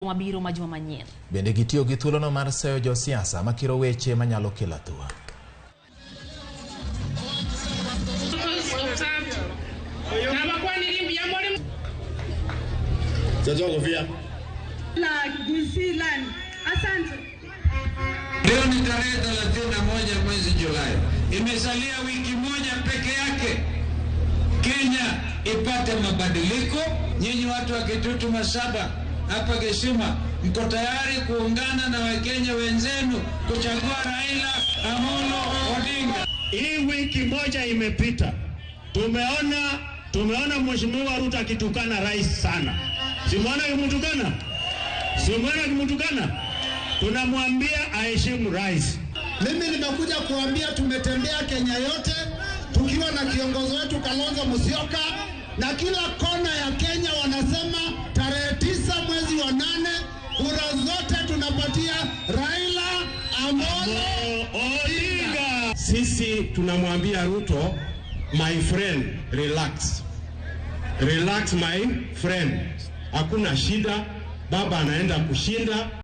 Mabiro ma juma manyien. Bende gitiyo gi thuolono mar seyo josiasa makiro weche manyalo kelo athuwa. Asante. Leo ni tarehe 31 mwezi Julai. Imesalia wiki moja peke yake Kenya ipate mabadiliko. Nyinyi watu wa Kitutu Masaba hapa Gesima, mko tayari kuungana na Wakenya wenzenu kuchagua Raila Amolo Odinga? Hii wiki moja imepita, tumeona Mheshimiwa Ruto akitukana rais sana. Simuona akimtukana? Simuona akimtukana? Tunamwambia aheshimu rais. Mimi nimekuja kuambia tumetembea Kenya yote tukiwa na kiongozi wetu Kalonzo Musyoka, na kila kona ya Kenya wanasema tarehe 9 mwezi wa 8 kura zote tunapatia Raila Amolo Odinga. Sisi tunamwambia Ruto, my friend, relax. Relax my friend. Hakuna shida, baba anaenda kushinda.